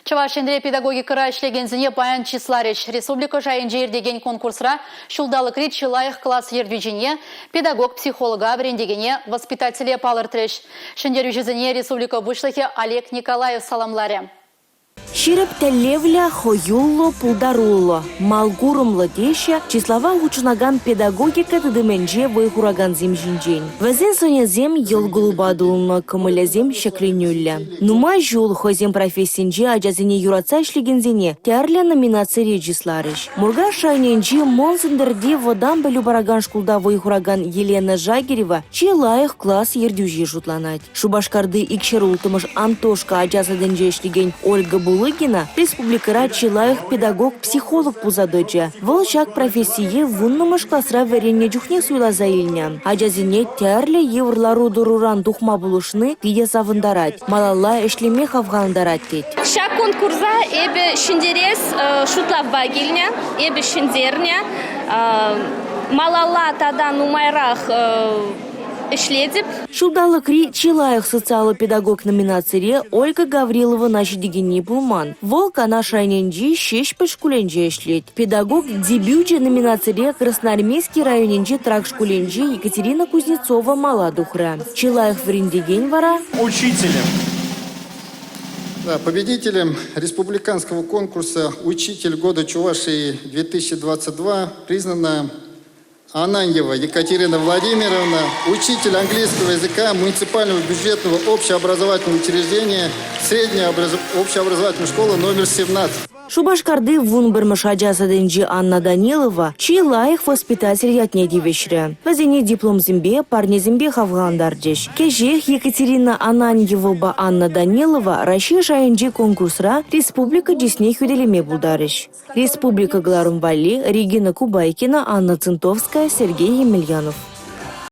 Чӑваш Енре педагогикӑра ӗҫлекенсене паян чысларӗҫ. Республика шайӗнче иртекен конкурсра ҫулталӑкри чи лайӑх класс ертӳҫине, педагог-психолога, вӗрентекене, воспитателе палӑртрӗҫ. Ҫӗнтерӳҫӗсене республика Пуҫлӑхӗ Олег Николаев саламларӗ. Ҫирӗп тӗллевлӗ, хӑюллӑ, пултаруллӑ, мал курӑмлӑ теҫҫӗ чыслава хутшӑнакан педагогика тытӑмӗнче вӑй хуракансем ҫинчен. Вӗсен сӑнӗсем йӑл кулӑпа тулнӑ, кӑмӑлӗсем ҫӗкленӳллӗ. Нумай ҫул хӑйсен профессинче ачасене юратса ӗҫлекенсене тӗрлӗ номинацире чысларӗҫ. Муркаш районӗнчи Мӑн Сӗнтӗрти вӑтам пӗлӳ паракан шкулта вӑй хуракан Елена Жагирева чи лайӑх класс ертӳҫи шутланать. Шупашкарти икҫӗр улттӑмӗш Антошка ача садӗнче ӗҫлекен Ольга Булыгина республикӑра чи лайӑх педагог-психолог пулса тӑчӗ. Вӑл ҫак профессие вуннӑмӗш класра вӗреннӗ чухне суйласа илнӗ. Ачасене тӗрлӗ йывӑр лару-тӑруран тухма пулӑшни питӗ савӑнтарать, малалла ӗҫлеме хавхалантарать тет. Ҫак конкурса эпӗ ҫӗнтерес шутлавпа килнӗ, эпӗ ҫӗнтернӗ. Малалла тата нумайрах ӗҫлетӗп. Ҫулталӑкри чи лайӑх социаллӑ педагог номинацире Ольга Гавриловӑна ҫитекенни пулман. Вӑл Канаш районӗнчи Ҫеҫпӗл шкулӗнче ӗҫлет. Педагог дебючӗ номинацире Красноармейски районӗнчи Трак шкулӗнчи Екатерина Кузнецова мала тухрӗ. Чи лайӑх вӗрентекен вара Учителем. Да, победителем республиканского конкурса «Учитель года Чувашии 2022» признана Ананьева Екатерина Владимировна, учитель английского языка муниципального бюджетного общеобразовательного учреждения средняя общеобразовательная школа номер 17. Шупашкарти 11-мӗш ача садӗнчи Анна Данилова чи лайӑх воспитатель ятне тивӗҫрӗ. Вӗсене дипломсемпе, парнесемпе хавхалантарчӗҫ. Кӗҫех Екатерина Ананьевӑпа Анна Данилова Раҫҫей шайӗнчи конкурсра республика чысне хӳтӗлеме пултарӗҫ. Республика кӑларӑм валли Регина Кубайкина, Анна Цинтовская, Сергей Емельянов.